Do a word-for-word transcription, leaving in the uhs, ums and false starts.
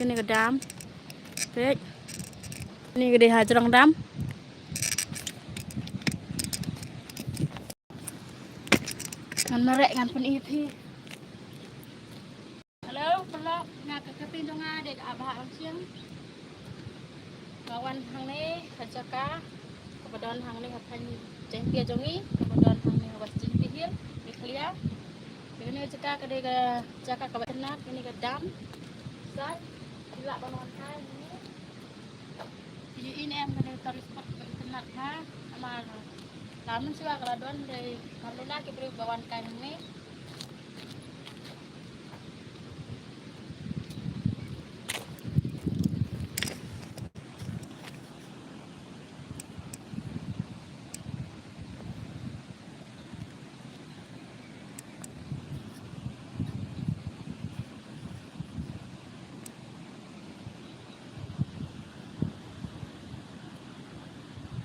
Kane ka dam. Peit. Kane ka dei ha jrong dam. Ngan mareh ngan pyni ïa phi. Hello, paralok, nga ka kyrteng jong nga dei ka Abha Angshiang. Nga wan hangne ha jaka kaba don hangne ha thaiñ Jaiñtia jong ngi, kaba don hangne ha West Jaiñtia Hills, Meghalaya. Kane ka jaka ka dei ka jaka kaba itynnad, kane ka dam. Sa, phi lah ban wan kai hangne. Phi ïohi ne em, kane ka tourist spot kaba itynnad bha, namar la mynshuwa ka la don, dei ka la don ki briew ba wan kai hangne.